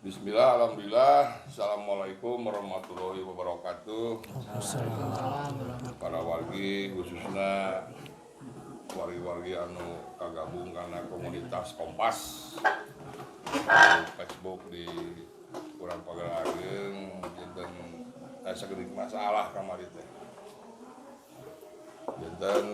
Bismillah, alhamdulillah. Assalamualaikum warahmatullahi wabarakatuh. Para wargi, khususnya wargi-wargi anu kagabung karena komunitas Kompas di Facebook di Kurang Pagar Ageng, janten aya sakedik masalah kamari teh. Janten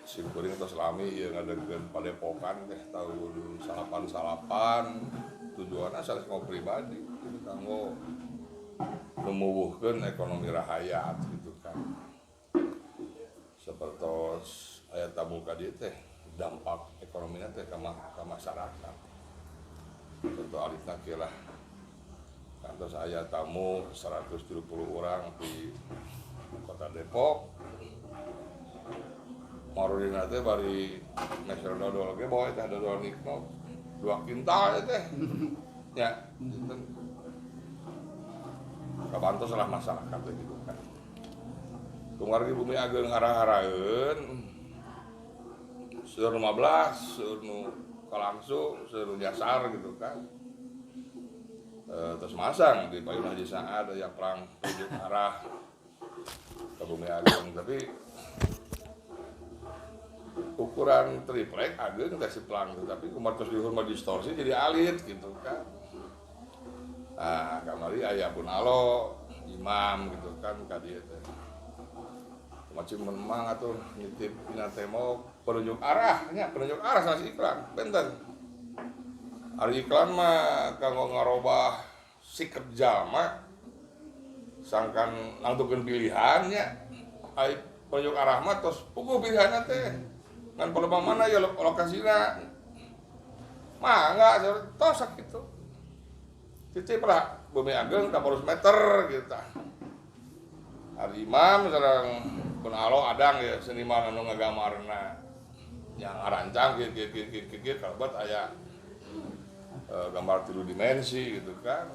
simkuring tos lami ieu ngadegkeun padepokan teh tahun 99, tujuanna sanes kanggo pribadi gitu, kanggo numuwuhkeun ekonomi rahayat gitu kan. Sepertos aya tamu ka dieu teh, dampak ekonomina teh ka masyarakat. Contoh alitna kieu lah, kantos aya tamu 170 orang di Kota Depok. Marudina teh bari meser dodol ge, bawa teh dodol nikno 2 kintal teh nya, dinten kabantos lah masyarakat teh gitu kan. Kumargi Bumi Ageng hara-haraeun, seueur nu 15, seueur nu kalangsung, seueur nu nyasar gitu kan. Terus masang di payun Haji Saad aya perang tunjuk arah ke Bumi Ageng, tapi ukuran triplek ageng teh si plang teh, tapi kumaha tos diukur mah distorsi jadi alit gitu kan. Nah, kamari aya pun alo imam gitu kan ka dieu teh. Macam memang atuh nitip dina tembok penunjuk arah nya, penunjuk arah sanes iklan, benten. Ari iklan mah kanggo ngarobah sikap jalma sangkan nangtukeun pilihan nya. Ari penunjuk arah mah tos puguh pilihanna teh. Ngan palembang mana ya lokasina. Mangga tos sakitu. Titip lah Bumi Ageng 800 meter gitu. Ari imam sareng pun alo adang ya seniman anu ngagambarna yang ngarancang kieu kieu kieu kieu kieu kieu kalebet aya gambar 3 dimensi gitu kan.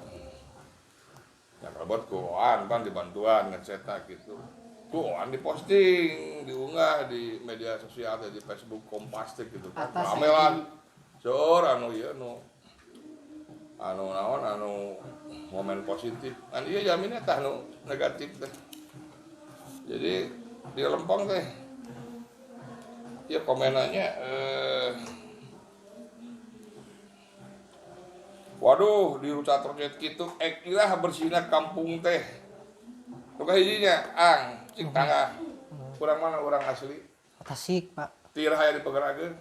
Ya kalebet ku Oan kan dibantuan ngecetak gitu. Ku Oan diposting, diunggah di media sosial di Facebook Kompas teh gitu kan. Atas Rame lah. Seur anu ieu nu anu naon anu momen positif. Kan ieu jaminnya tah nu negatif teh. Jadi di lempeng teh ya komenannya waduh di rucat roket kitu ek ilah bersihna kampung teh. Nu kahijinya ang cik tangah. Kurang mana orang asli? Tasik, Pak. Tirah aya di Pagar Ageng.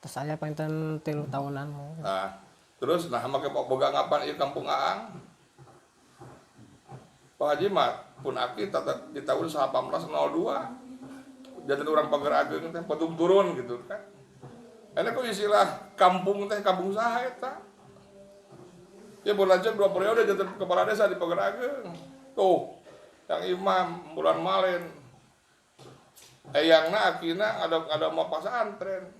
Terus aya panten 3 tahunan. Nah, terus nah make boga ngapan ieu kampung Aang. Pak Haji mah pun aki tata di tahun 1802. Jadi orang Pagar Ageng teh patung turun gitu kan. Enak kok istilah kampung teh kampung saha eta. Ya berlanjut 2 periode jadi kepala desa di Pagar Ageng. Tuh, yang imam bulan malen. Eyangna akina ada mau pesantren.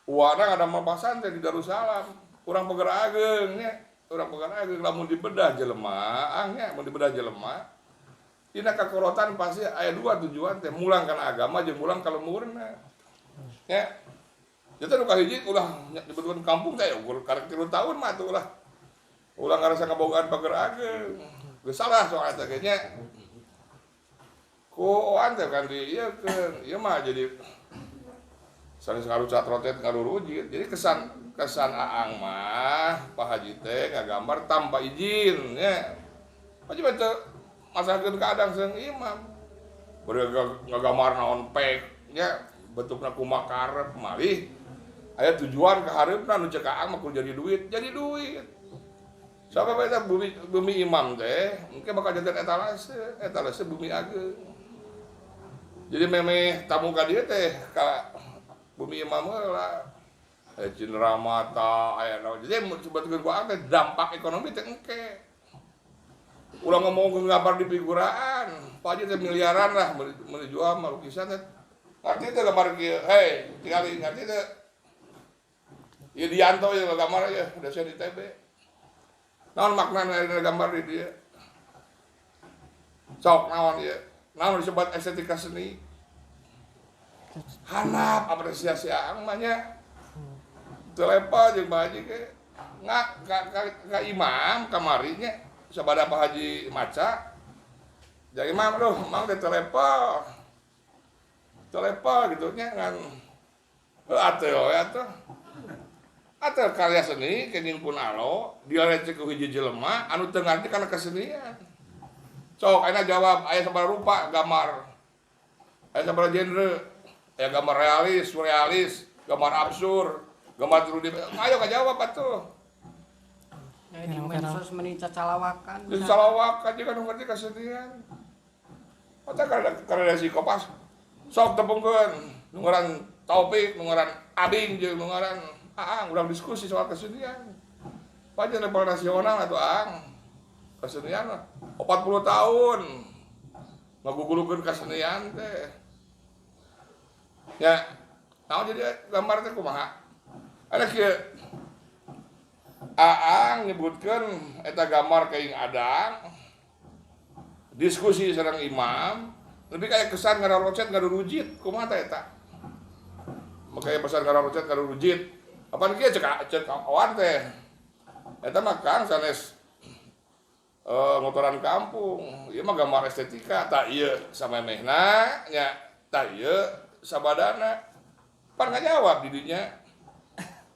Uwana ada mau pesantren di Darussalam. Urang Pagar Ageng nya. Urang Pagar Ageng lamun dibedah jelema, angnya mun dibedah jelema. Dina kakorotan pasti aya 2 tujuan teh, mulang kana agama jeung mulang ka lemurna. Ya. Jadi nu kahiji ulah dibentukan kampung teh ukur karek 3 tahun mah atuh ulah. Ulah ngarasa ngabogaan Pagar Ageng. Geus salah soal eta ge nya. Ku Oan teh kan di ieu keun, ieu mah jadi sanes ngarucat rotet ngarurujit. Jadi kesan Aang mah Pak Haji teh ngagambar tanpa izin nya. Pak Haji mah teu masahkeun ka Adang sareng imam. Bari ngagambar naon pek nya, bentukna kumaha karep malih. Aya tujuan ka hareupna nu ceuk Aang mah kudu jadi duit, jadi duit. Sabab eta bumi imam teh engke bakal jadi etalase, etalase Bumi Ageng. Jadi memeh tamu ka dieu teh ka Bumi Imam heula. Aya cindera mata, aya naon. Jadi mun disebutkeun ku Aang teh dampak ekonomi teh engke. Ulah ngomong gambar di figuraan, Pak Haji teh miliaran lah meuli jual mah lukisan teh. Ngerti teh gambar kieu, hei, tingali ngerti teh. Ieu Dianto ieu gambar ieu, dosen ITB. Naon maknana dina gambar di dieu? Sok naon ieu? Naon disebut estetika seni? Hanap apresiasi Aang mah nya. Teu level jeung Pak Haji ge. Nga ka imam kamari nya sabada Pak Haji maca. Jadi imam aduh mang teh teu level. Teu level gitu nya ngan heuh atuh we atuh. Atuh karya seni kenging pun alo dialecek ku hiji jelema anu teu ngarti kana kesenian. Sok ayeuna jawab aya sabaraha rupa gambar. Aya sabaraha genre. Aya gambar realis, surrealis, gambar absurd, gambar 3D. Ayo ngajawab atuh. Ya, di medsos meni cacalawakan. Cacalawakan juga nu ngerti kesenian. Mata karena psikopas. Sok tepungkeun nu ngaran Taufik, nu ngaran Abing jeung nu ngaran Aang urang diskusi soal kesenian. Pancen level nasional atuh Aang. Kesenian mah 40 tahun ngagugulukeun kesenian teh. Ya, naon jadi gambar teh kumaha? Ada kieu Aang nyebutkeun eta gambar kaing adang diskusi sareng imam lebih kayak kesan ngararocet ngarurujit kumaha teh eta? Makanya pesan ngararocet ngarurujit. Apaan kieu cek awan teh? Eta mah Kang sanes ngotoran kampung. Ieu mah gambar estetika tah ieu samemehna nya tah ieu sabadana. Pan ngajawab di dinya.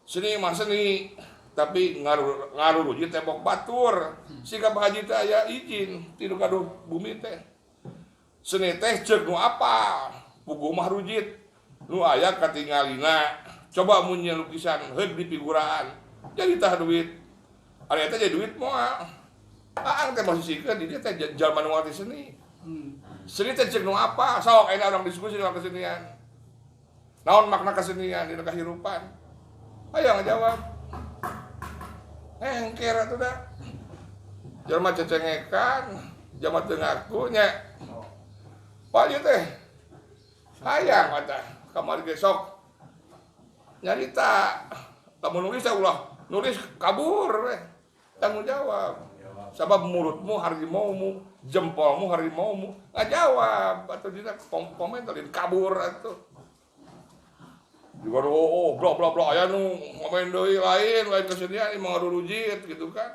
Seni mah seni, tapi ngarurujit tembok batur. Siga Pak Haji teh aya izin ti nu gaduh bumi teh. Seni teh ceuk nu apal, puguh mah rujit. Nu aya katingalina. Coba mun nyeun lukisan heug di figuraan. Jadi tah duit. Ari eta jadi duit moal. Aang teh posisikeun di dieu teh jalma nu ngarti seni. Seni teh ceuk nu apa? Sok ayeuna urang diskusi soal kesenian. Naon makna kesenian dina kahirupan? Ayo ngajawab. Hengker atuh da. Jalma cecengekan, jalma teu ngaku nya. Pak ieu teh hayang mata kamari ge sok nyarita. Lamun nulis teh ulah nulis kabur we. Tanggung jawab. Sabab mulutmu harimaumu, jempolmu harimaumu. Ngajawab atuh dina komentar kabur atuh. Juga oh bla bla bla aya nu ngomen deui lain kesenian mah ngarurujit gitu kan.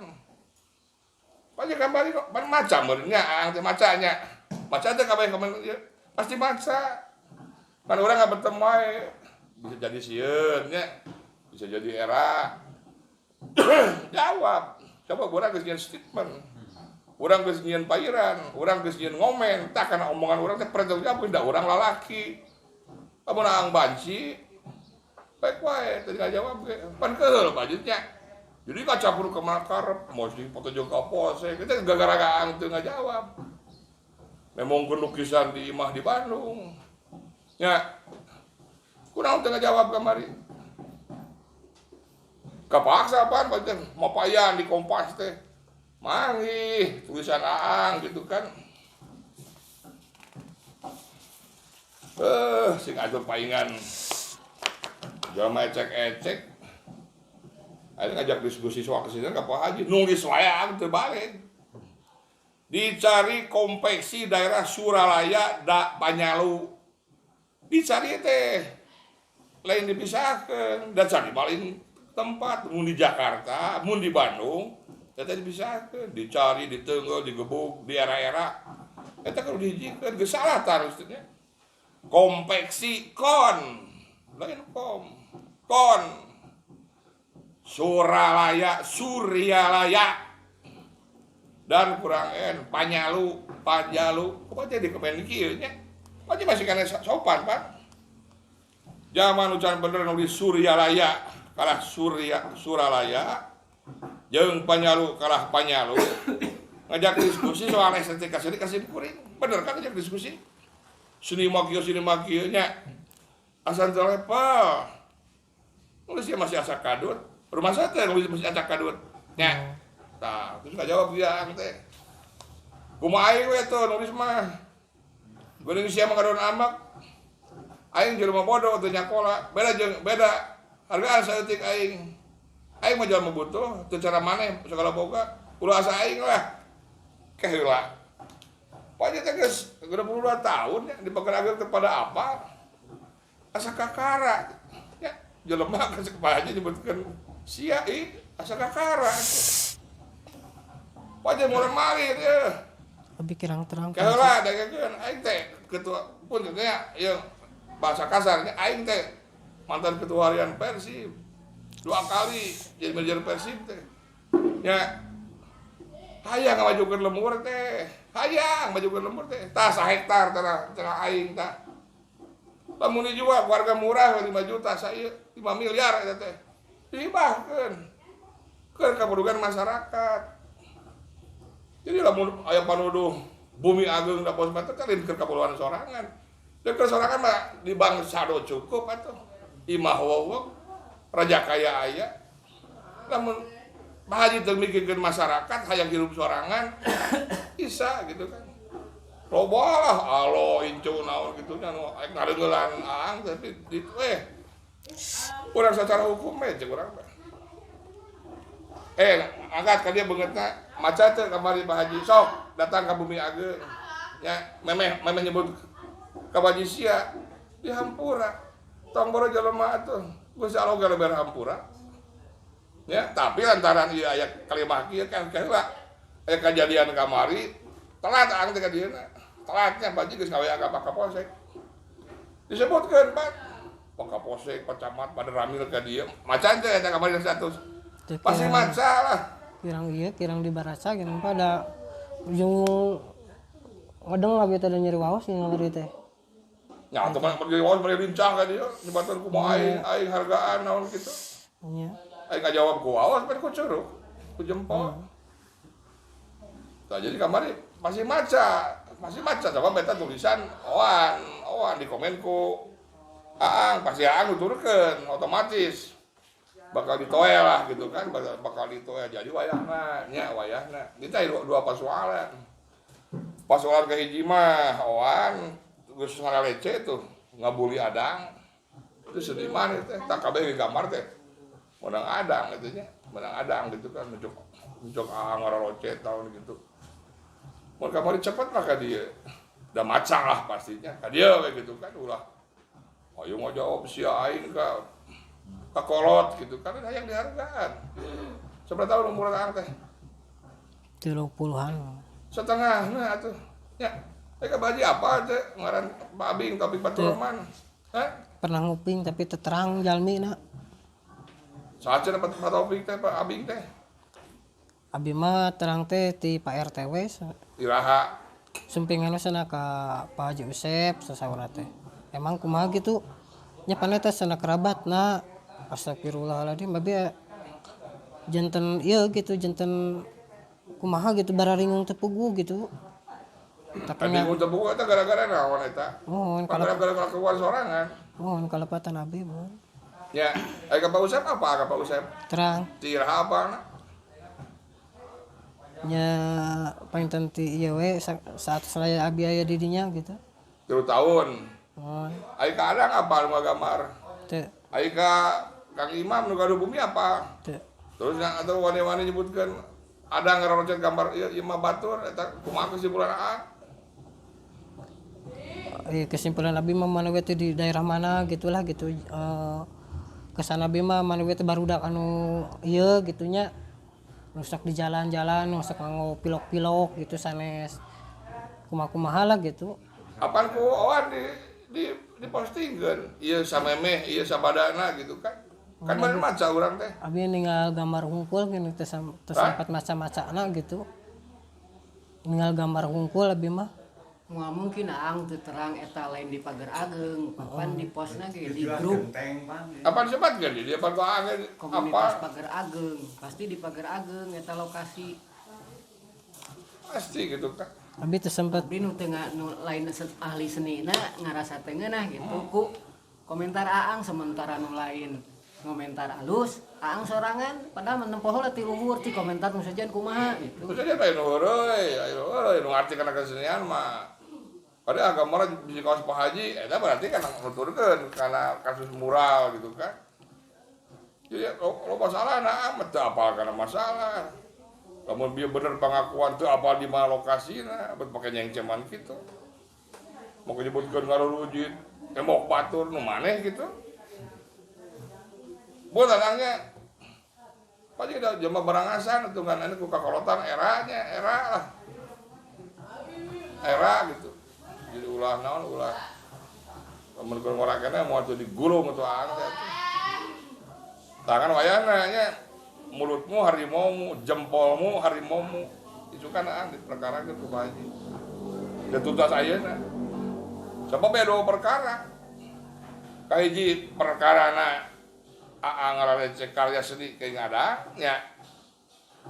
Pasti kembali kok pan maca meureun nya teh macanya. Maca teh kabeh komen ieu pasti maca. Pan urang ngabetem wae. Bisa jadi sieun nya. Bisa jadi era. Jawab. Coba urang geus nyieun statement. Urang geus nyieun pairan, urang geus nyieun ngomen, tah kana omongan urang teh pertanggung jawab da urang lalaki. Lamun aang banci baik wae tadi ngajawab ge. Pan keheul bajutnya. Jadi kacampur ke makar, mau di foto jeung ka polsek, kita gara-gara aang teu ngajawab. Memongkeun lukisan di imah di Bandung. Nya. Kunaon teu ngajawab kamari? Kapaksa apaan pancen mapayan di Kompas teh. Manggih tulisan Aang gitu kan. Sing atur paingan. Jalma ecek-ecek. Ayo ngajak diskusi soal kesenian ka Pak Haji, nulis wae Aang teu balik. Dicari konveksi daerah Suralaya da Panyalu. Dicari teh lain dipisahkeun, da cari paling tempat mun di Jakarta, mun di Bandung, eta dipisahkeun, dicari, ditenggel, digebuk di era-era. Eta kudu dihijikeun, geus salah tah maksudnya. Konveksi kon, lain kom. Kon. Suralaya, Suryalaya. Dan kurang N, Panyalu, Panjalu. Kok jadi kemen kieu nya? Pasti masih kana sopan, Pak. Zaman ucapan bener nulis Suryalaya kalah Surya Suralaya jeung Panyalu kalah Panyalu. Ngajak diskusi soal estetika seni kasih kuring. Bener kan ngajak diskusi? Seni mah kieu, seni mah kieu nya. Asa teu level. Nulisnya masih asa kadut. Rumah saya teh nulis masih asa kadut. Nya. Tah, terus ngajawab dia ang teh. Kumaha aing we tuh nulis mah. Geuning sia mah ngadon amak. Aing jelema bodoh teu nyakola. Beda jeung beda hargaan saeutik aing. Aing mah jelema butuh teu cara maneh segala boga. Ulah asa aing lah. Keh heula. Pokoknya teh geus 62 tahun ya dipakai kepada apa? Asa kakara. Ya. Jelema ka Pak Haji nyebutkeun sia ih asa kakara. Wajar murang malih ieu. Abi kirang terang. Kaheula dagekeun aing teh ketua pun nya ieu bahasa kasarnya aing teh mantan ketua harian Persib 2 kali jadi manajer Persib teh. Nya hayang ngamajukeun lembur teh, hayang majukeun lembur teh. Tah sahektar tanah tanah aing tah. Lamun dijual ku harga murah 5 juta saeu 5 miliar eta teh. Dihibahkeun keur kaburugan masyarakat. Jadi lamun aya panuduh bumi ageung da pos mah teh lain keur kaperluan sorangan. Da keur sorangan mah di bangsa do cukup atuh. Imah wowok raja kaya aya. Lamun Pak Haji teu mikirkeun masyarakat hayang hirup sorangan bisa gitu kan. Loba lah alo incu naon gitu nya nu aek ngareungeulan aang tapi di urang secara hukum we ceuk urang mah. Angkat ka dia beungeutna maca teu kamari Pak Haji sok datang ka bumi ageung nya memeh memeh nyebut ka Pak Haji sia dihampura tong boro jelema atuh Gusti Allah ge lebar hampura ya tapi lantaran ieu aya kalimah kieu kan heula aya kajadian kamari telat aang teh ka dieuna telatnya Pak Haji geus ngawean ka Pak Kapolsek disebutkeun Pak Pak Kapolsek Pak Camat pada ramil ka dieu maca teh eta kamari status pasti maca lah kirang ieu kirang dibaraca gitu pada ujung ngedeng lah gitu ada nyeri waos yang ngeri teh nya teman nyeri waos bari lincah ka dieu nyebatan kumaha aing aing hargaan naon kitu nya aing ngajawab ku waos pan ku curug ku jempol. Tah jadi kamari masih maca sabab eta tulisan oan oan di komen ku aang pasti aang nuturkeun otomatis bakal ditoel lah gitu kan, bakal ditoel jadi wayahna nya wayahna. Kita dua persoalan. Persoalan kahiji mah oan geus ngaralece tuh ngabuli adang. Itu seniman teh tak kabeh gambar teh. Menang adang gitu nya, menang adang gitu kan nunjuk nunjuk ngaralece tahun gitu. Mun kamari cepet lah ka dieu. Da maca lah pastinya ka dieu we gitu kan ulah. Ayo ngajawab sia aing ka kakolot gitu kan hayang dihargaan. Seberapa tahun umur aang teh? 30-an. Setengah nah atuh. Ya, ka Baji apa teh ngaran Pak Abing Taufik Faturrahman. Hah? Pernah nguping tapi terang jalmi na. Saha cenah Pak Taufik teh Pak Abing teh? Abi mah terang teh ti Pak RT we. Iraha. Sumpingan cenah ka Pak Haji Usep sasaurna teh. Emang kumaha gitu? Nya pana teh cenah kerabatna. Astagfirullahaladzim, babe janten ieu gitu, janten kumaha gitu bararingung teu puguh gitu. Tapi bingung teu puguh eta gara-gara naon eta? Mohon gara-gara kelakuan sorangan. Mohon kalepatan abi mohon. Ya, aya ka Pak Usep apa ka Pak Usep? Terang. Ti iraha apa? Nya panginten ti ieu we saat saya abi aya di dinya gitu. 3 tahun. Mohon. Aya ka adang apa nu gambar? Teu. Aya ka Kang Imam nu gaduh bumi apa? Teu. Terus atau wani-wani nyebutkeun ada ngarocet gambar ieu ieu mah batur eta kumaha kesimpulan aa? Kesimpulan abi mah mana we teh di daerah mana gitulah gitu. Kesan abi mah mana we teh barudak anu ieu gitunya. Rusak di jalan-jalan, rusak nganggo pilok-pilok gitu sanes kumaha-kumaha lah gitu. Apaan ku oan di dipostingkeun ieu samemeh ieu sabadana gitu kan. Kan bener maca urang teh. Abi ninggal gambar hungkul gini teh sempat maca-macana gitu. Ninggal gambar hungkul abi mah. Moal mungkin aang teu terang eta lain di Pager Ageung, pan di posna ge di grup. Apaan sebat ge di Pager Ageung? Komunitas Pager Ageung, pasti di Pager Ageung eta lokasi. Pasti gitu kan. Abi teu sempat abi nu teu nu lain ahli senina ngarasa teu ngeunah gitu ku komentar aang sementara nu lain ngomentar alus, aang sorangan padahal menempoh heula ti luhur ti komentar nu sejen kumaha gitu. Terus aja aya nu heureuy, aya nu heureuy nu ngarti kana kesenian mah. Padahal gambarna di kaos Pak Haji eta berarti kana nuturkeun kana kasus mural gitu kan. Jadi lo masalah nah amat teu apal kana masalah. Lamun bieu bener pengakuan teu apal di mana lokasina, bet pake nyengceman kitu. Mau nyebutkeun ngarurujit, tembok batur nu maneh gitu. Buat anaknya pasti ada jema barangasan itu kan ini ku kakorotan eranya era lah. Era gitu. Jadi ulah naon ulah. Lamun keur ngorakeunna moal teu digulung atuh aang teh. Tangan wayana nya mulutmu harimaumu, jempolmu harimaumu. Itu kan aang diperkarakeun ku Pak Haji. Da tuntas ayeuna. Sebab aya dua perkara. Kahiji perkarana Aang ngarecek karya seni ke ngadang nya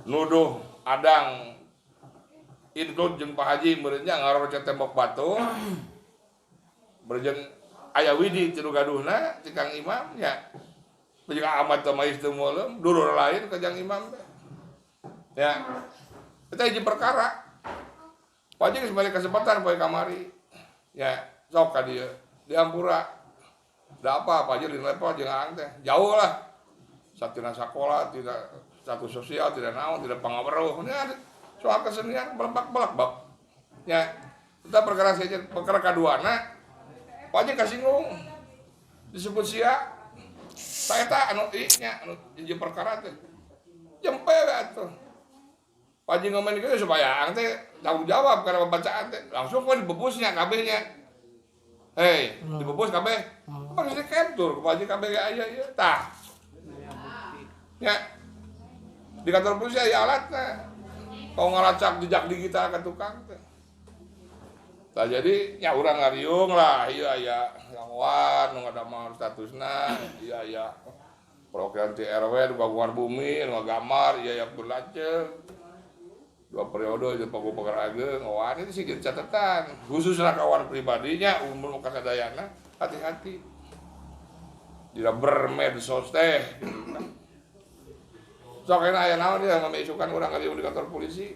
nuduh Adang include jeung Pak Haji meureunnya ngarecek tembok batu berjeng aya Widi ti nu gaduhna ti Kang Imam nya jeung Ahmad teh mais teu meuleum dulur lain ka Jang Imam teh nya eta hiji perkara. Pak Haji geus balik kesempatan poe kamari nya sok ka dieu diampura. Da apa Pak Haji di level jeung aang teh jauh lah. Satina sakola, tidak status sosial, tidak naon, tidak pangaweruh. Nya soal kesenian belebak-belak bab. Nya eta perkara saja perkara kaduana Pak Haji kasinggung disebut sia. Saeta anu ieu nya anu hiji perkara teh. Jempe we atuh. Pak Haji ngomen kieu supaya aang teh tanggung jawab karena pembacaan teh. Langsung we dibebusnya kabeh nya. Hei, dibebus kabeh. Apa geus di-capture ku Pak Haji kabeh ge aya ieu. Tah. Nya. Di kantor polisi aya alatna. Kau ngalacak jejak digital ka tukang teh. Tah jadi nya urang ngariung lah, ieu aya Yangwan nu ngadamel statusna, ieu aya perwakilan ti RW nu kagungan bumi nu ngagambar, ieu aya berlanceuk. Dua periode jeung Pagu Pagar Ageng, wah ini sih jadi catatan. Khususnya kawan pribadinya, umur kasadayana, hati-hati. Tidak bermedsos teh. Gitu. Sok enak aya naon dia ngame isukan urang ngariung di kantor polisi.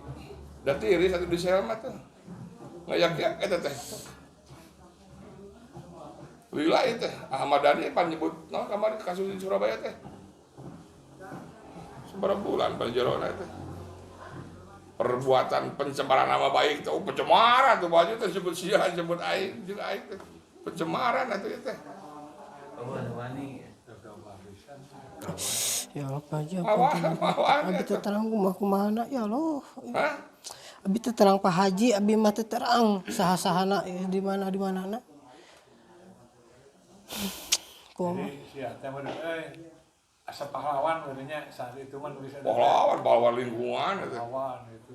Da tiris atuh di sel mah teh. Ngayak-yak eta teh. Lila ieu teh, Ahmad Dhani pan nyebut naon kamari kasus di Surabaya teh. Sabaraha bulan pan jerona teh. Perbuatan pencemaran nama baik tuh pencemaran tuh baju teh sebut sia sebut aing jeung aing teh pencemaran atuh ieu teh. Ya Allah Pak Haji, abi teh terang kumaha kumahana ya Allah. Hah? Abi teh terang Pak Haji, abi mah teh terang saha-sahana di mana di manana. Kumaha? Jadi sia teh mah asa pahlawan sebenarnya saat itu mah nulis ada pahlawan lingkungan gitu. Pahlawan gitu.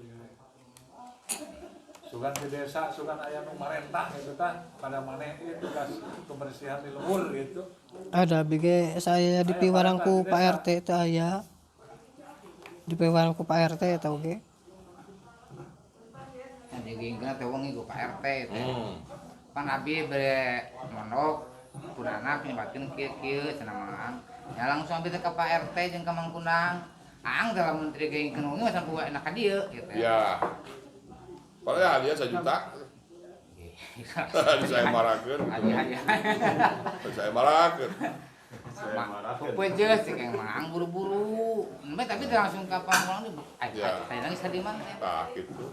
Sugan di desa, sugan aya nu marentah gitu tah pada maneh ieu tugas kebersihan di lembur gitu. Ada abi ge saya di piwarang ku Pak RT teh aya. Di piwarang ku Pak RT eta oge. Digingkeun teh wengi ku Pak RT teh. Pan abi bere mondok punana nyebatkeun kieu-kieu cenah mah. Ya langsung abi teh ka Pak RT jeung ka Mang Kunang. Aang teh lamun teu digengkeun wengi mah sampai enak ka dieu gitu. Ya. Padahal hadiah 1 juta. Saya marakeun. Hadiah. Saya marakeun. Pejeus sih kayak mang buru-buru. Nembe tapi teh langsung ka Pangkulang Ya. Aya nangis ka di mana teh. Tah kitu.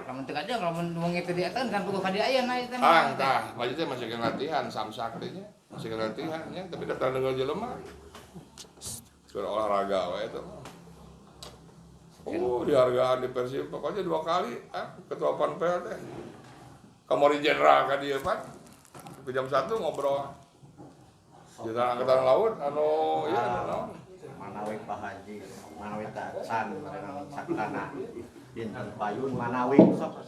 Lamun teu kada lamun wengi teh di eta kan puguh ka dieu aya na teh. Ah, tah, Pak teh masih kena latihan samsak teh nya. Masih kena latihan nya, tapi daftar dengan jelema. Suara olahraga we eta mah. Oh, dihargaan di Persib pokoknya 2 kali, ketua Panpel teh. Kamori Jenderal ka dieu pan. Ke jam 1 ngobrol. Jenderal Angkatan Laut anu ieu anu naon? Manawi Pak Haji, manawi tacan mereka saktana. Dinten payun manawi sok.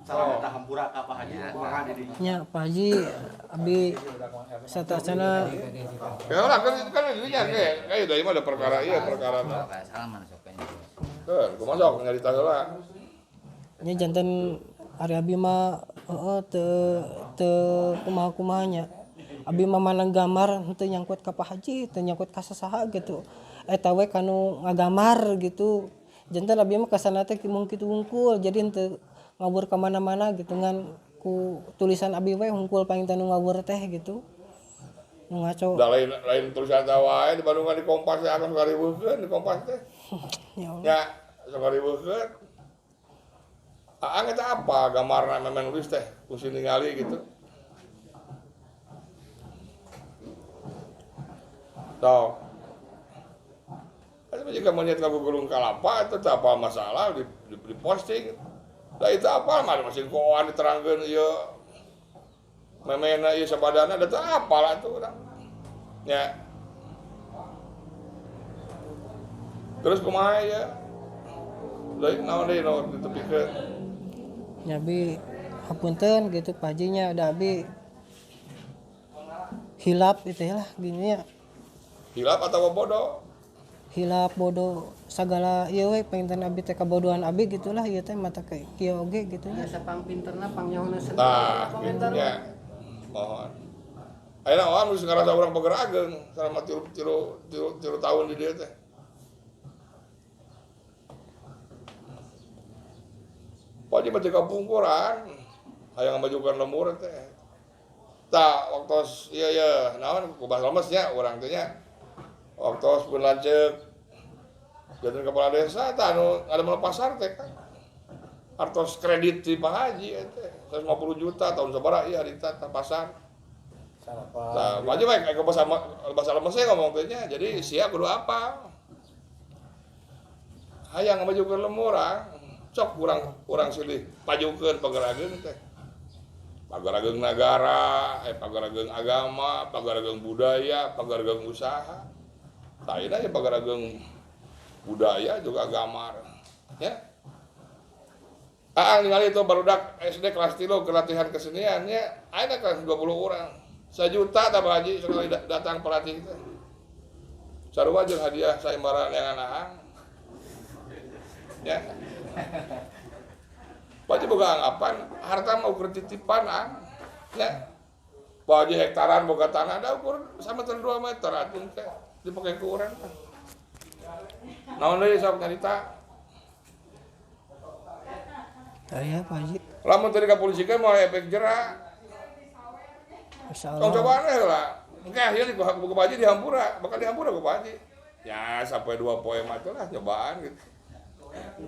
Salam eta hampura ka Pak Haji kumaha di dieu. Nya Pak Haji abi satacana Ya lah kan dirinya kayak dari mah ada perkara ieu perkara. Salaman sok nya. Keur, kumaha sok nyarita heula. Nya janten ari abi mah heeh teu teu kumaha-kumahanya. Abi mah manang gambar henteu nyangkut ka Pak Haji, teu nyangkut ka sasaha gitu. Eta we kanu ngagambar gitu. Janten abi mah kasana teh mung kitu hungkul, jadi henteu ngawur ka mana-mana gitu ngan ku tulisan abi we hungkul paling teh nu ngawur teh gitu. Nu ngaco. Da lain tulisan teh wae di Bandungan di Kompas teh anu ngariweuhkeun di Kompas teh. Ya Allah. Ya, ngariweuhkeun. Aang eta apa gambarna memang nulis teh ku ningali gitu. Tuh. Tapi jika monyet ngagugulung kalapa itu tak apa masalah di posting. Da itu apa mah mesin koan diterangkeun ieu memena ieu sabadana da teu apal atuh urang. Nya. Terus kumaha ieu? Deui naon deui nu ditepikeun? Nya abi hapunten gitu Pak Haji nya da abi hilap itu lah gini ya. Hilap atau bodoh? Hilap bodoh segala ieu we panginten abi teh kabodohan abi gitulah ieu teh mata kieu oge gitu nya. Biasa pangpinterna pangnyahona seni. Tah, komentar. Gitu nya. Mohon. Ayeuna orang geus ngarasa urang pager ageng selama 3 tahun di dieu teh. Pak Haji mah teu kapungkuran hayang ngamajukeun lembur teh. Tah waktos ieu ye naon ku bahasa lemes nya urang teh nya. Waktu pun lanceuk jadi kepala desa tah anu ngadamel pasar teh kan artos kredit di Pak Haji teh 150 juta tahun sabaraha ieu harita tah pasar. Tah Pak Haji mah ke bahasa lemes ngomong teh nya jadi sia kudu apa hayang ngamajukeun lembur sok urang silih pajukeun pagerageun teh. Pagerageun nagara, pagerageun agama, pagerageun budaya, pagerageun usaha. Lain aja pagerageun budaya juga agama ya. Aang ningali itu barudak SD kelas 3 ke latihan kesenian nya ayeuna kelas 20 orang. 1 juta tah Pak Haji sekali datang pelatih teh. Sarua jeung hadiah saembara neangan aang. Ya. Pak Haji boga anggapan harta mah ukur titipan aang. Ya. Pak Haji hektaran boga tanah da ukur sameter 2 meter atuh teh. Dipakai ke urang mah. Naon deui sok nyarita? Aya Pak Haji. Lamun teu dikapolisikan moal efek jera. Insyaallah. Tong cobaan heula. Engke akhirnya ku Pak Haji dihampura, bakal dihampura ku Pak Haji. Ya sampai 2 poe mah teh lah cobaan gitu.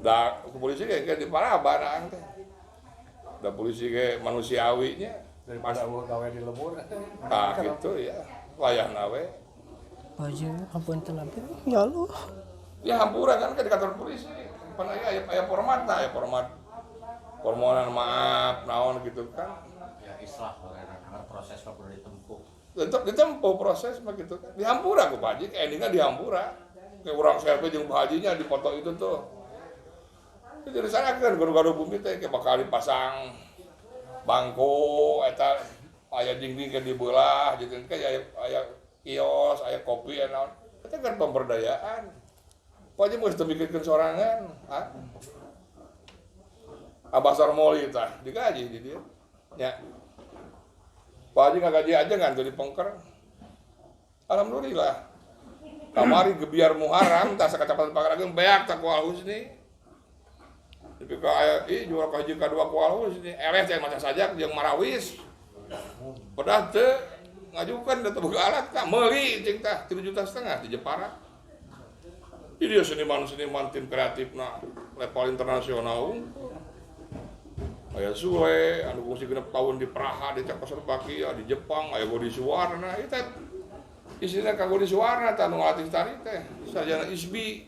Da ku polisi ge engke diparaban aang teh. Da polisi ge manusiawi nya daripada eueuh gawe di lembur. Tah gitu ya. Wayahna we. Pak Haji hapunten abi ya Allah. Ya hampura kan ke di kantor polisi. Pan aya format tah, aya format. Permohonan maaf naon gitu kan. Ya islah karena proses mah kudu ditempuh. Tetep ditempuh proses mah gitu kan. Dihampura ku Pak Haji, endingnya dihampura. Kayak urang selfie jeung Pak Hajinya dipoto itu tuh. Itu direncanakeun gaduh-gaduh bumi teh kayak bakal dipasang bangku eta aya dinding ke dibelah gitu kan aya kios, aya kopi, aya naon. Itu kan pemberdayaan. Pak Haji mah geus teu mikirkeun sorangan, ha? Abah Sarmoli tah digaji di dieu. Nya. Pak Haji ngagaji aja ngan teu dipengker. Alhamdulillah. Kamari gebiar Muharram tah sakacamatan Pagerageung beak tah ku Al Husni. Tapi ka aya ieu juara ka hiji ka dua ku Al Husni, eleh teh maca sajak jeung marawis. Pedah teu ngajukan da teu boga alat tah meuli cing tah 3,5 juta di Jepara. Jadi dia seniman-seniman tim kreatifna level internasional. Aya Sule, anu kungsi 6 tahun di Praha, di Cekoslovakia, di Jepang, aya Godi Suwarna, ieu teh isina ka Godi Suwarna tah anu ngalatih tari teh, sarjana ISBI.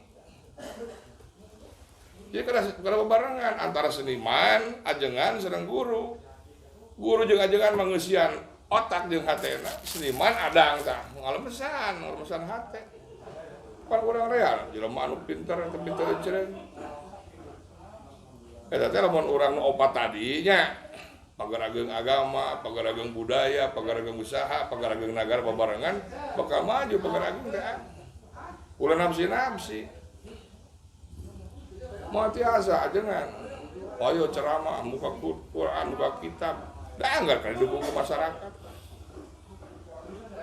Jadi kada bebarengan antara seniman, ajengan sareng guru. Guru jeung ajengan mangeusian otak jeung hatena, seniman adang tah ngalemesan hate. Pan urang real, jelema anu pinter teu pinter ecereun. Eta teh lamun urang nu opat tadi nya, pagerageung agama, pagerageung budaya, pagerageung usaha, pagerageung nagara babarengan bakal maju pagerageung teh. Ulah nafsi-nafsi. Moal tiasa ajengan. Ayo ceramah muka Quran, muka kitab. Da anggar kana didukung ku masyarakat.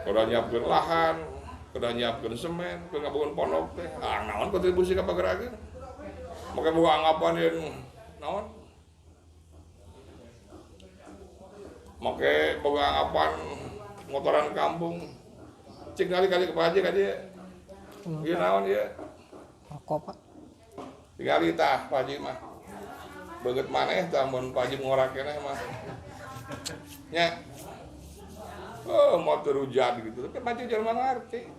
Kudu nyiapkeun lahan, kudu nyiapkeun semen, kudu ngabangun pondok teh. Ah naon kontribusi ka pagerageung? Make boga anggapan ieu naon? Make boga anggapan motoran kampung. Cik kali-kali ke Pak Haji ka dieu. Ieu naon ieu? Rokok, Pak. Tingali tah Pak Haji mah. Beungeut maneh tah mun Pak Haji ngorak keneh mah. Nya. Oh, motor rujat gitu. Tapi Pak Haji jelema ngarti.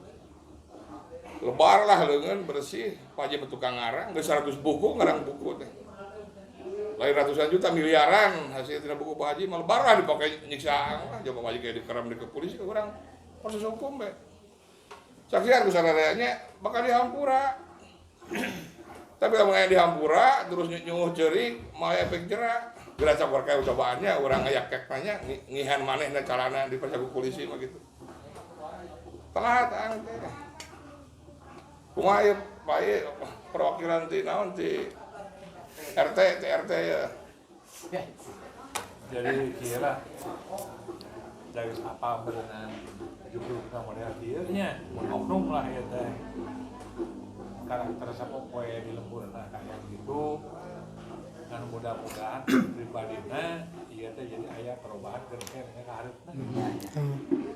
Lebar lah leungeun bersih, Pak Haji mah tukang ngarang, geus 100 buku ngarang buku teh. Lain ratusan juta miliaran hasil tina buku Pak Haji mah lebar lah dipake nyiksa lah, coba Pak Haji kayak dikeram di ke polisi urang proses hukum be. Saksian ku sarareanya bakal dihampura. Tapi lamun aya dihampura terus nyuuh ceurik malah efek jera. Geura cakor kayak cobaannya urang ngayakek nanya ngihan manehna carana diperiksa ku polisi mah gitu. Telat ang teh. Kumaha ieu Pak ieu perwakilan ti naon ti RT ti RT ya. Jadi kieu lah. Dari apa berenang jugrugna model kieu nya mun oknum lah ieu teh. Karakter sapopoe di lemburna kaya gitu. Dan mudah-mudahan pribadina ieu teh jadi aya perubahan keur ka hareupna.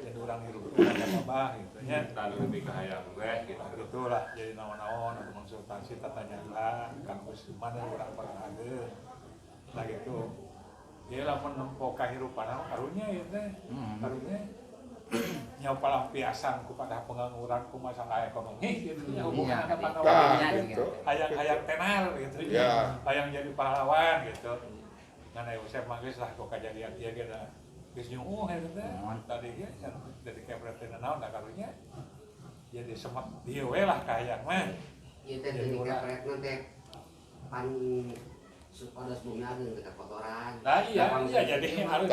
Jadi urang hirup teh babah gitu nya. Tah lebih ka hayang teh gitu. Itulah jadi naon-naon atau konsultasi tata nyala kang geus mana urang panghageun. Nah gitu. Ieu lamun nempo kahirupan karunya ieu teh. Karunya nya palampiasan kepada pengangguran ku masalah ekonomi gitu nya hubungan ka pahlawan gitu. Hayang-hayang tenar gitu nya. Hayang jadi pahlawan gitu. Ngan aya Usep mah geus lah ku kajadian ieu ge da geus nyuuh eta teh. Tadi ge jadi kepret teh naon da karunya. Jadi semet dieu we lah kahayang mah. Ieu teh jadi kepretna teh pan supados bumi ageung teh kotoran. Nah iya, iya jadi harus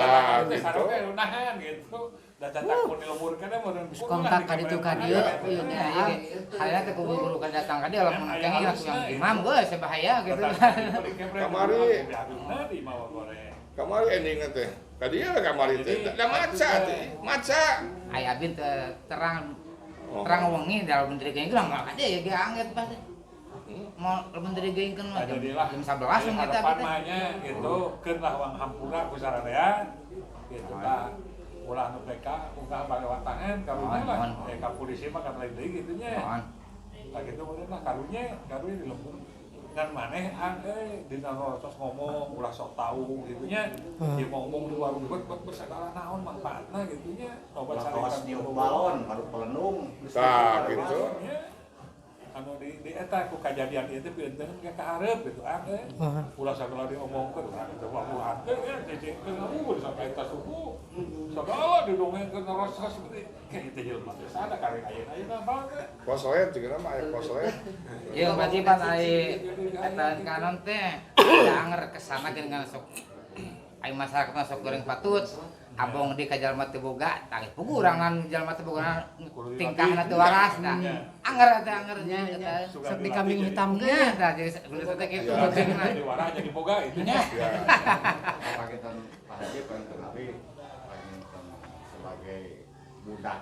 teh sarua nahan gitu. Da catak pun dilemburkeun meureun kontak ka ditu ka dieu ieu teh hayang teh kuburu ka datang ka dieu lamun kenging langsung imam geus bahaya gitu. Kamari kamari endingna teh. Ka dieu kamari teh. Da maca teh, maca. Aya abin teh terang terang wengi dalam menteri geuing lah moal ka dieu ge anget pasti. Mau menteri geuing kan mah jam 11 mun kita harapan mah nya gitu keun lah wang hampura ku sararea gitu tah. Ulah nu PK unggah balewatangan karunya lah ka polisi mah kan lain deui kitu nya. Tah kitu meureun lah karunya karunya di lembur. Ngan maneh ang euy dina tos ngomong ulah sok tahu kitu nya. Ieu ngomong di warung bet bet sagala naon manfaatna kitu nya. Loba carekan niup balon baru pelenung. Tah kitu. Anu di eta ku kajadian ieu teh pieunteuheun ka kahareup gitu ah euy. Ulah sagala diomongkeun urang teh wabuhan teh cecengkeun ngawur sampai eta suku. Sagala didongengkeun rasa seperti kayak itu jelema teh sada karek ayeuna mah teh. Kosoet jeung mah aya kosoet. Ieu berarti pan ai eta kanon teh da anger kesana geuningan sok ai masyarakat mah sok goreng patut. Abong di ka jalma teu boga, tah puguh urangan jalma teu boga tingkahna teu waras tah. Anger teh anger nya eta. Sok di kambing hitam ge tah jadi geus teh kitu pentingna. Jadi warah jadi boga itu nya. Pakitan Pak Haji panginten abdi panginten sebagai budak.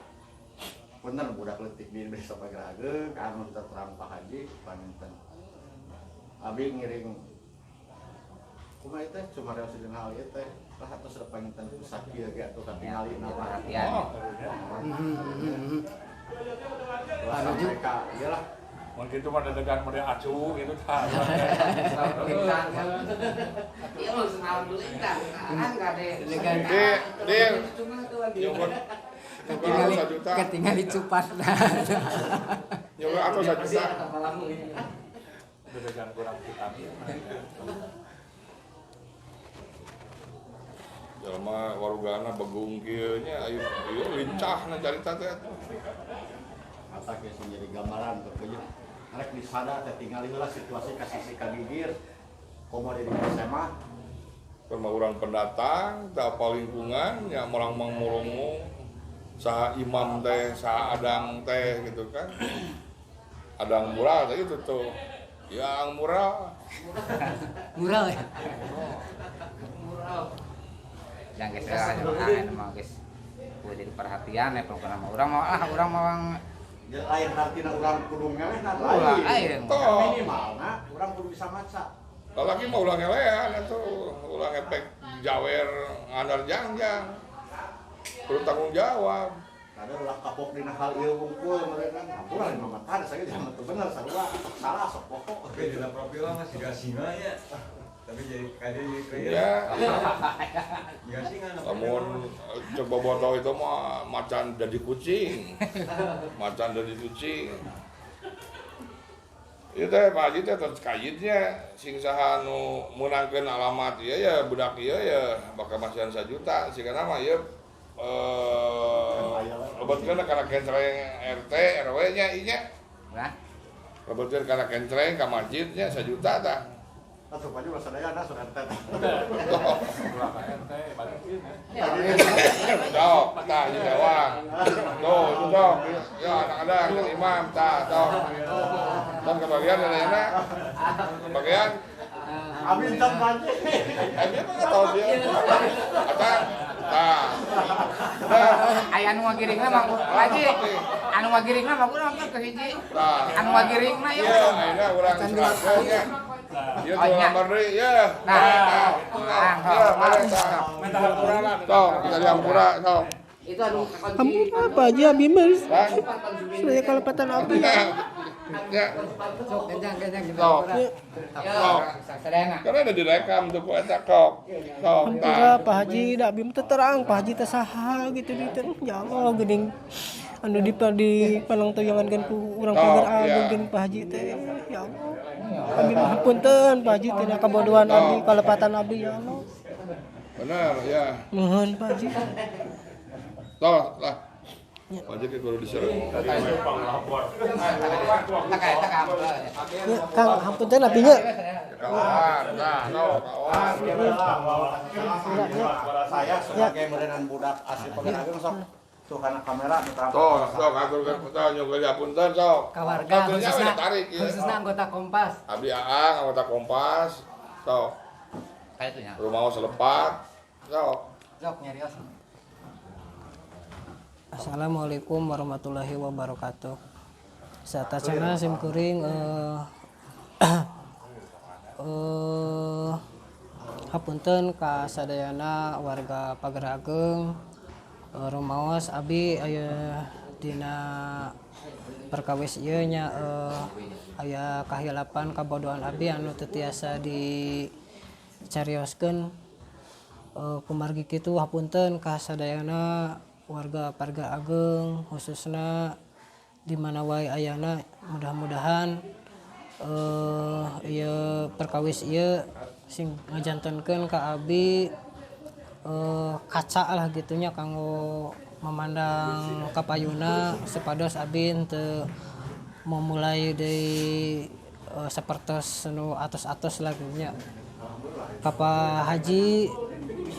Bener budak leutik di Desa Pagerageung anu terang Pak Haji panginten. Abdi ngiring kumaha teh cuma reos dina hal ieu teh lah atos da panginten sakieu ge atuh katingali na perhatian. Panuju ka ieu lah. Mun kitu mah dedegan model acu gitu tah. Ieu mah alhamdulillah kan kade. Dil. Ketinggali cupat. Nyoba atau 1 juta. Dedegan kurang vitamin. Jelema warugana begung kieu nya ayo ieu lincahna carita teh atuh. Asa geus jadi gambaran teh ieu. Arek disada teh tingali heula situasi ka sisi ka gigir. Komo di SMA Keur urang pendatang teu apa lingkungan nya morang-mang morongong saha imam teh saha adang teh gitu kan. Adang murah teh itu tuh. Yang murah. Murah ya. Murah. Yang geus lah emang geus kudu jadi perhatian ya pokona mah urang mah ah urang mah lain artina urang kudu ngelehna lain. Minimalna urang kudu bisa maca. Lalaki mah ulah ngelehan atuh, ulah ngepek jawer ngandar jangjang. Kudu tanggung jawab. Kada ulah kapok dina hal ieu wungkul mereka hampura lima mata saya jangan teu bener sarua salah sok pokok. Oke, dina profil mah siga singa nya. Tapi jadi kade jadi ya. Siga singa. Lamun coba botol itu mah macan jadi kucing. Macan jadi kucing. Ieu teh Pak Haji teh tos kayitnya sing saha nu meunangkeun alamat ieu ya budak ieu ya bakal masihan 1 juta sigana mah ieu lebetkeun kana kencreng RT RW nya ieu nya. Nah. Lebetkeun kana kencreng ka masjid nya 1 juta tah. Atuh Pak Haji ulah sadayana sok RT. Ulah ka RT balikin. Sok, tah ieu dewang. Tuh, itu sok. Ya anak-anak jeung imam tah sok. Tong kebagian sadayana. Kebagian. Amin can Pak Haji. Abi mah tahu dia. Atang tah. Aya anu ngagiringna mah Pak Haji. Anu ngagiringna mah urang kan ke hiji. Tah. Anu ngagiringna ya. Ieu ayeuna urang serahkeun nya. Ieu tuh lamar deui ya. Nah. Nah, boleh tah. Minta hampura lah. Sok, kita dihampura sok. Itu anu kunci. Hampura Pak Haji abi mah. Tah. Saya kalepatan abi. Ya. Sok kencang-kencang gitu. Sok. Sok. Sadayana. Karena ada direkam tuh ku eta kok. Sok Hampura tah. Pak Haji da abi mah teu terang Pak Haji teh saha gitu di teh. Ya Allah geuning anu di panangtoyangan ku urang Oh, Pagar iya. Agung geuning Pak Haji teh. Ya Allah. Abi mah hapunten Pak Haji tina kabodohan abi kalepatan abi ya Allah. Benar ya. Nuhun Pak Haji. Sok lah. Pak Haji kudu diserang. Tak tak hampura. Ya, Kang hapunten abi nya. Kawan, nah, sok kawan. Saya sebagai merenan budak asli Pagar Agung sok tuh kana kamera nu terang. Sok, sok aturkeun sok nyuguh hapunten sok. Ka warga Aturnya khususna we tarik ieu. khususna anggota Kompas. Abdi Aang anggota Kompas. Sok, Kayak itu nya. rumah selepat. Sok. Sok nyarios. Assalamualaikum warahmatullahi wabarakatuh. Satacana sim kuring hapunten ka sadayana warga Pagar Ageng rumaos abi aya dina perkawis ieu nya aya kahilapan kabodohan abi anu teu tiasa dicarioskeun kumargi kitu hapunten ka sadayana warga Pagar Ageng khususna di mana wae ayana mudah-mudahan ieu perkawis ieu sing ngajantenkeun ka abi kaca lah gitunya kanggo memandang kapayuna supados abi henteu memulai deui sapertos nu atos-atos lah gitunya. Ka Pak Haji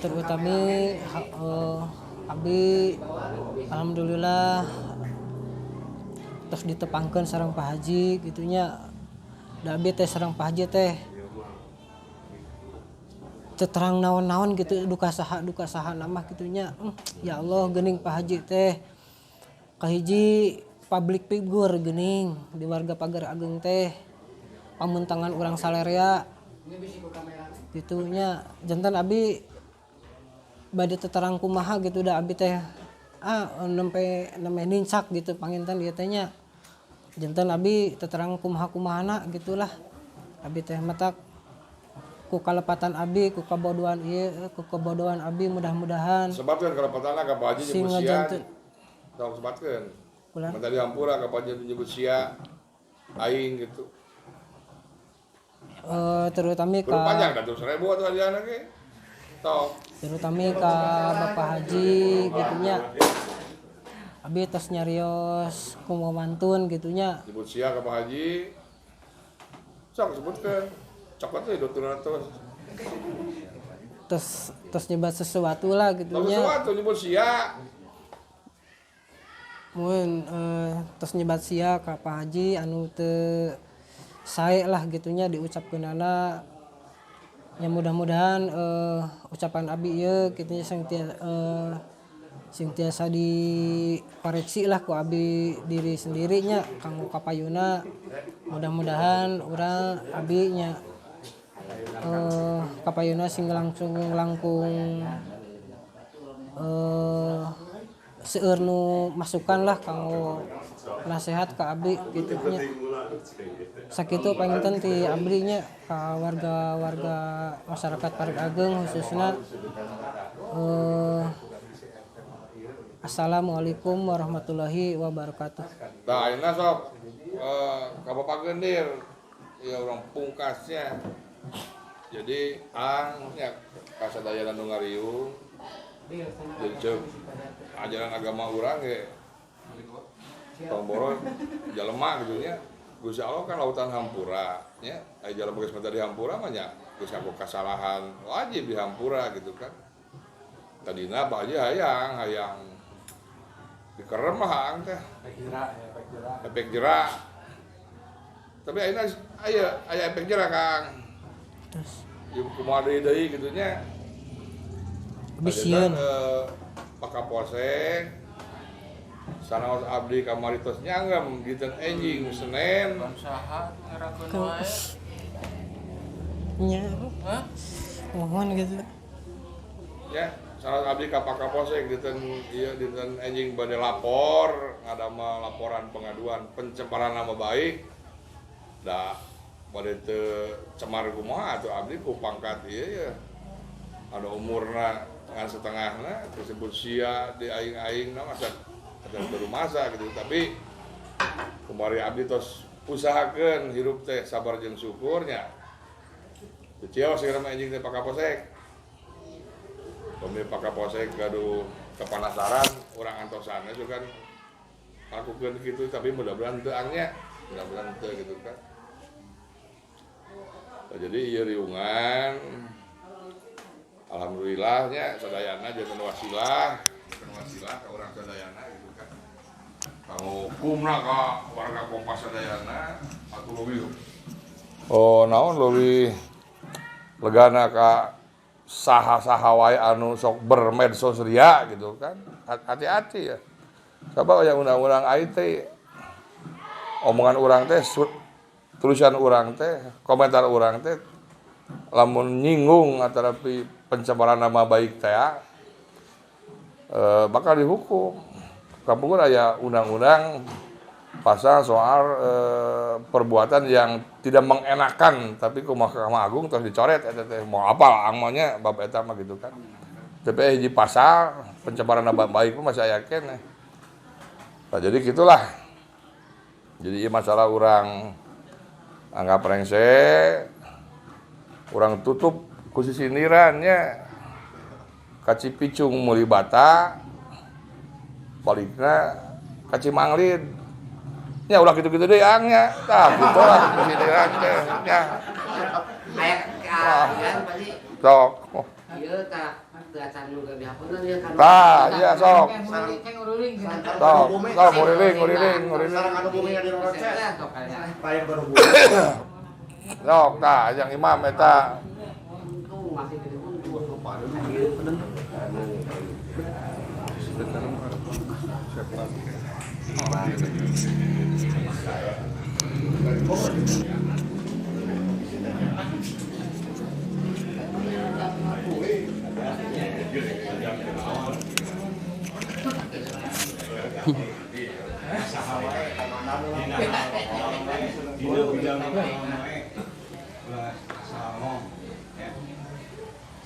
terutami abi alhamdulillah terus ditepangkeun sareng Pak Haji gitunya. Da abi teh sareng Pak Haji teh teu terang naon-naon gitu duka saha nama gitunya. Ya Allah geuning Pak Haji teh kahiji public figure geuning di warga Pagar Ageng teh pamuntangan urang salerea gitunya. Jantan abi bade teterang kumaha gitu da abi teh nempe nincak gitu panginten ieu teh nya. Jantan abi teterang kumaha-kumahana gitulah. Abi teh matak ku kalepatan abi, ku kabodohan ieu, ku kabodohan abi mudah-mudahan Sebatkeun kalepatanna ka Pak Haji sing nyebut sia. ngajanten Sok sebatkeun. Ulah. Mun tadi hampura ka Pak Haji nyebut sia aing gitu. Terutami Kudu ka panjang da 100.000 atuh hadiahna ge. Sok. terutami ka Bapak Haji gitunya. Abi tos nyarios kumamantun gitunya. Nyebut sia ka Pak Haji. Sok sebutkeun. Cokot teh 200. Terus terus nyebat sesuatu lah Sok gitunya. sesuatu nyebut sia. Mun terus nyebat sia ka Pak Haji anu teu sae lah gitunya diucapkeunana. Ya mudah-mudahan ucapan abi ieu gitunya sing tiasa dikoreksi lah ku abi diri sendirinya kanggo kapayuna. Mudah-mudahan urang abi nya kapayuna sing langsung langkung seueur nu masukan lah kanggo nasihat ka abi gitu nya. Sakitu panginten ti abdi nya ka warga-warga masyarakat Pagar Ageng khususna. Assalamualaikum warahmatullahi wabarakatuh. Tah ayeuna sok ka Bapak Gendir Ya orang pungkasnya. Jadi ang nya kasadayana nu ngariung. Jadi ceuk ajaran agama urang ge tong boro jelema gitu nya. Gusti Allah kan lautan hampura nya. Aya jelema geus minta dihampura mah nya geus ngaku kasalahan wajib dihampura gitu kan. Tadina Pak Haji hayang dikerem lah ang teh. Efek jera. Tapi ayeuna aya efek jera Kang. Terus ieu kumaha deui kitu nya. Bisieun. Pak Kapolsek sanaos abdi kamari tos nyanggem dinten enjing Senin. Saha ngerakeun wae. Nya. Hah? Mohon gitu. Ya, sanaos abdi ka Pak Kapolsek dinten ieu dinten enjing bade lapor, ngadamel laporan pengaduan pencemaran nama baik. Da bade teu cemar kumaha atuh abdi ku pangkat ieu ya. Ada umurna ngan setengahna disebut sia di aing-aing na masa atau masa gitu, tapi kemarin abdi tos usahakeun hirup teh sabar jeung syukurnya. Teu cios segera mah anjing teh Pak Kapolsek. Pemi Pak Kapolsek gaduh kepanasaran urang antosanna juga kan lakukeun kitu, tapi mudah-mudahan teu angnya, mudah-mudahan teu gitu kan. Nah, jadi ieu riungan alhamdulillahnya sadayana janten wasilah, janten wasilah ka urang sadayana gitu kan. Kanggo hukumna ka warga Kompas sadayana atuh leuwih. Oh, naon leuwih legana ka saha-saha wae anu sok bermedsos ria gitu kan. Hati-hati ya. Sabab aya undang-undang IT omongan urang teh, tulisan urang teh, komentar urang teh lamun nyinggung atanapi pencemaran nama baik teh bakal dihukum. Kampung aya undang-undang pasal soal perbuatan yang tidak mengenakan, tapi ku Mahkamah Agung terus dicoret eta teh mau apal angmanya bab eta mah gitu kan. Tapi hiji pasal pencemaran nama baik mah masih aya keneh. Nah, jadi gitulah. Jadi ieu masalah urang anggap rengse, urang tutup ku sisindirannya. Ka Cipicung meuli bata, balikna ka Cimanglid. Nya ulah kitu-kitu deui angnya. Tah kitu lah sisindiran teh nya. Aya kaayaan pasti. Sok. Ieu tah teu acan nu dihapunten ieu kan. Tah, iya sok. Sok, sok nguriling, nguriling, nguriling. Sareng anu bumi di Rorocet. Lain baru bumi. Sok tah yang imam eta.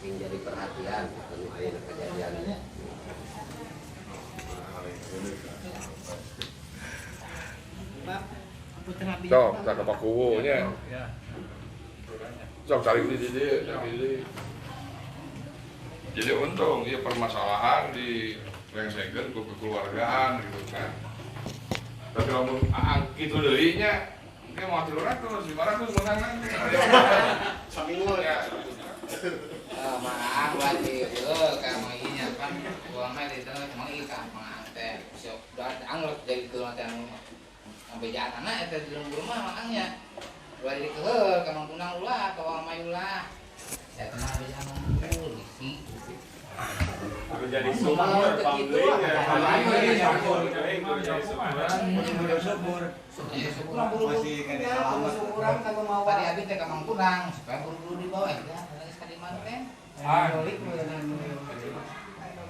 Sing jadi perhatian anu aya kejadian. Sok, tak ke Pakuwu nya. Sok cari di dieu, cari di. Jadi untung ieu permasalahan di rengsekeun ku kekeluargaan gitu kan. Tapi lamun aang kitu deui nya, engke moal 300, 500 menang nanti. Saminggu ya. Maang wajib heuh ka mah kan uangna di tengah mah ieu ka maang teh. Sok anggur jadi teu teh anu bejaan anak eta di lembur mah maangnya. Ulah jadi keuheul ka Mang Kunang ulah, ka Wang Mai ulah. Eta mah bejaan unggul isi. Aku jadi sumur pangling ya. Masih kena selamat. Tadi abi teh ka Mang Kunang supaya buru-buru dibawa eta geus ka di mana teh.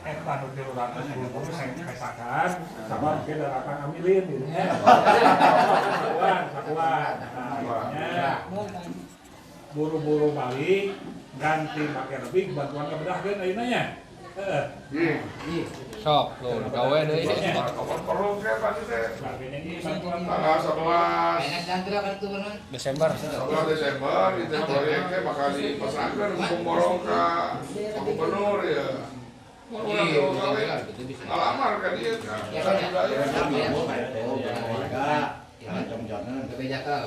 Eta nu 300 buru-buru pesakan sama mungkin darapan amilin gitu nya. Sakuan, sakuan. Nah, buru-buru balik ganti pakai lebih bantuan kebedahkeun ayeuna nya. Ih, Sok, lo gawe deui. kapan perlu ke pasti teh. Tanggal 11 Enak jangan kan itu bener. Desember. 11 Desember itu proyek teh bakal dipasrahkeun ku borong ka Pak Gubernur ya. Mun urang gawe ngalamar ka dieu ka Cagar Budaya. Warga, Bebeja ke.